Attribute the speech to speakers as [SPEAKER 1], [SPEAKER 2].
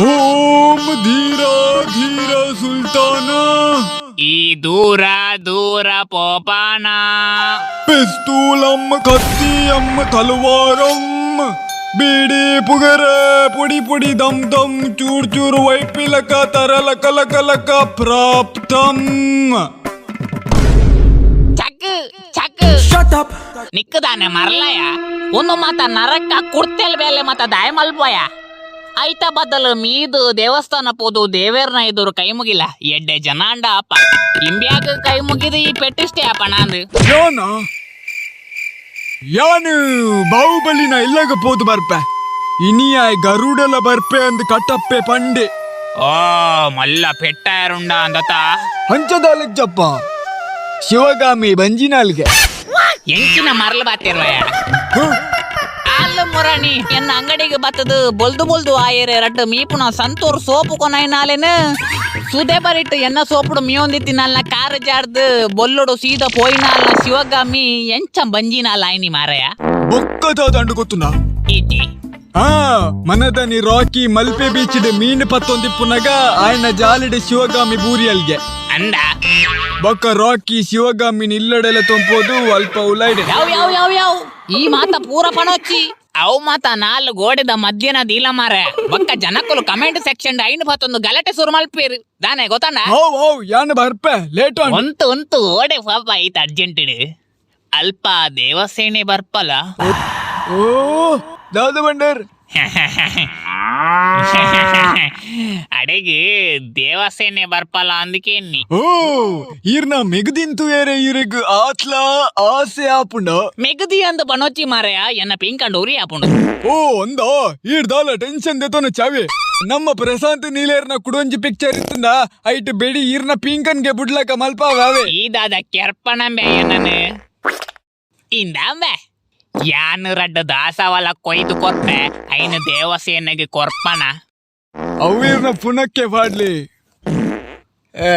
[SPEAKER 1] ಓಂ ಧೀರ ಧೀರ ಸುಲ್ತಾನ.
[SPEAKER 2] ಈ ದೂರ ದೂರ ಪೋಪಾನ.
[SPEAKER 1] ಪಿಸ್ತೂಲಂ ಕತ್ತಿಯಂ ತಲವಾರಂ ಬೀಡಿ ಪುಗರ ಪುಡಿ ಪುಡಿ ದಮ್ ದಮ್ ಚೂರ್ ಚೂರ್ ವೈಪಿಲಕ ತರಲಕ ಲಕ ಲಕ ಪ್ರಾಪ್ತಂ.
[SPEAKER 2] Check check. ನಿಕ್ಕದಾನೆ ಮರ್ಲಯ, ಒಂದು ಮಾತ ನರಕ ಕುರ್ತೆಲ್ ಬೇಲೆ ಮಾತ ದಾಯ ಮಲ್ಪೋಯ. ಐತ ಬದಲು ಮೀದು ದೇವಸ್ಥಾನ ಪೋದು ದೇವೇರ್ನ ಎದುರು ಕೈ ಮುಗಿಲ, ಎಡ್ಡೆ ಜನಾಂಡ ಅಪ್ಪ. ಇಂಬ್ಯಾಗ ಕೈ ಮುಗಿದು ಈ ಪೆಟ್ಟಿಷ್ಟೇ ಅಪ್ಪ ನಾಂದು.
[SPEAKER 1] ಯಾನ ಯಾನು ಬಾಹುಬಲಿನ ಇಲ್ಲಗ ಪೋದು ಬರ್ಪೆ, ಇನಿಯಾಯ್ ಗರುಡಲ ಬರ್ಪೆ ಅಂದ್ ಕಟ್ಟಪ್ಪೆ ಪಂಡೆ.
[SPEAKER 2] ಓ ಮಲ್ಲ ಪೆಟ್ಟಾಯರುಂಡ ಅಂದತ.
[SPEAKER 1] ಹಂಚದಾಲಜ್ಜಪ್ಪ, ಶಿವಗಾಮಿ ಬಂಜಿನಾಲ್ಗೆ.
[SPEAKER 2] ಎಂಚಿನ ಮರಲು ಬಾತಿರ್ವಯ? ಅಲ್ಲ ಮುರಾಣಿ, ಎನ್ನ ಅಂಗಡಿಗೆ ಬತ್ತದು ಬೊಲ್ದು ಬೊಲ್ದು ಆಯರೆ ರಡ್ಡು ಮೀಪುನ ಸಂತೂರ್ ಸೋಪು ಕೊನೈನಾಲೇನು ಸುದೆ ಬರಿಟ್ಟು ಎನ್ನ ಸೋಪುಡು ಮೀಯೊಂದಿತ್ತಿನಲ್ನ ಕಾರು ಜಾರ್ದು ಬೊಲ್ಲುಡು ಸೀದ ಪೋಯಿನಾಲ್ನ ಶಿವಗಾಮಿ ಎಂಚ ಬಂಜಿನಾಲ ಆಯ್ನಿ ಮಾರಯ.
[SPEAKER 1] ಬೊಕ್ಕದ ದಂಡು ಗೊತ್ತುನ?
[SPEAKER 2] ಇಜ್ಜಿ.
[SPEAKER 1] ಆ ಮನದನಿ ರಾಕಿ ಮಲ್ಪೆ ಬೀಚಿಡ್ ಮೀನು ಪತ್ತೊಂದಿಪ್ಪುನಗ ಆಯನ ಜಾಲಿಡ್ ಶಿವಗಾಮಿ ಬೂರಿಯಲ್ಗೆ.
[SPEAKER 2] ಅಂದ?
[SPEAKER 1] ಬೊಕ್ಕ ರಾಕಿ ಶಿವಗಾಮಿನ ಇಲ್ಲಡೆಲ ತೊಂಪೋದು ಅಲ್ಪ ಉಲೈಡೆ.
[SPEAKER 2] ಯಾವ ಯಾವ ಯಾವ ಯಾವ, ಈ ಮಾತ ಪೂರ ಪಣೊಚ್ಚಿ. ಅವು ಮಾತ ನಾಲ್ ಗೋಡೆದ ಮಧ್ಯನ ದೀಲ ಮಾರ, ಬೊಕ್ಕ ಜನಕುಲು ಕಮೆಂಟ್ ಸೆಕ್ಷನ್ ಐನ್ ಪತ್ತೊಂದು ಗಲಾಟೆ ಸುರು ಮಲ್ಪೇರು ದಾನೆ ಗೊತ್ತಣ್ಣ.
[SPEAKER 1] How how, ಯಾನ್ ಬರ್ಪೆ, ಲೇಟ್ ಆಂಡ್.
[SPEAKER 2] ಒಂತು ಒಂತು, ಓಡೆ ಪಾಪ ಐತ ಅರ್ಜೆಂಟ್. ಅಲ್ಪ ದೇವಸೇನೆ ಬರ್ಪಲ.
[SPEAKER 1] ಓ ದಾದ ಬಂಡರ್?
[SPEAKER 2] ಅಡೆಗೆ ದೇವಸೇನೆ ಬರ್ಪಲ ಅಂದಕ್ಕೆ ಎನ್ನಿ.
[SPEAKER 1] ಓ ಈರ್ನ ಮೆಗದಿಂತು ಏರೆ ಈರೆಗ್ ಆತ್ಲಾ ಆಸೆ ಆಪುಂಡ?
[SPEAKER 2] ಮೆಗದಿ ಅಂದ ಪಣೊಚ್ಚಿ ಮಾರಯ, ಎನ್ನ ಪಿಂಕಂಡು ಉರಿ ಆಪುಂಡು.
[SPEAKER 1] ಓ ಅಂದ, ಈರ್ ದಾಲ ಟೆನ್ಷನ್ ದೆತೊನ ಚಾವೆ, ನಮ್ಮ ಪ್ರಶಾಂತ್ ನೀಲೇರ್ನ ಕುಡೊಂಜಿ ಪಿಕ್ಚರ್ ಇತ್ತಂದ, ಐಟ್ ಬೆಡಿ ಈರ್ನ ಪಿಂಕನ್ಗೆ ಬುಡ್ಲಕ ಮಲ್ಪಾವೆ.
[SPEAKER 2] ಈದಾದ ಕೆರ್ಪಣಂಬೆ ಎನ್ನನು ಇಂದಾಂಬೆ. ಯಾನು ರಡ್ಡು ದಾಸವಲ ಕೊಯ್ದು ಕೊರ್ಪೆ, ಐನು ದೇವಸೇನೆಗೆ ಕೊರ್ಪಣ.
[SPEAKER 1] ಅವೀರ್ನ ಪುನಕ್ಕೆ ಪಾಡ್ಲಿ. ಏ.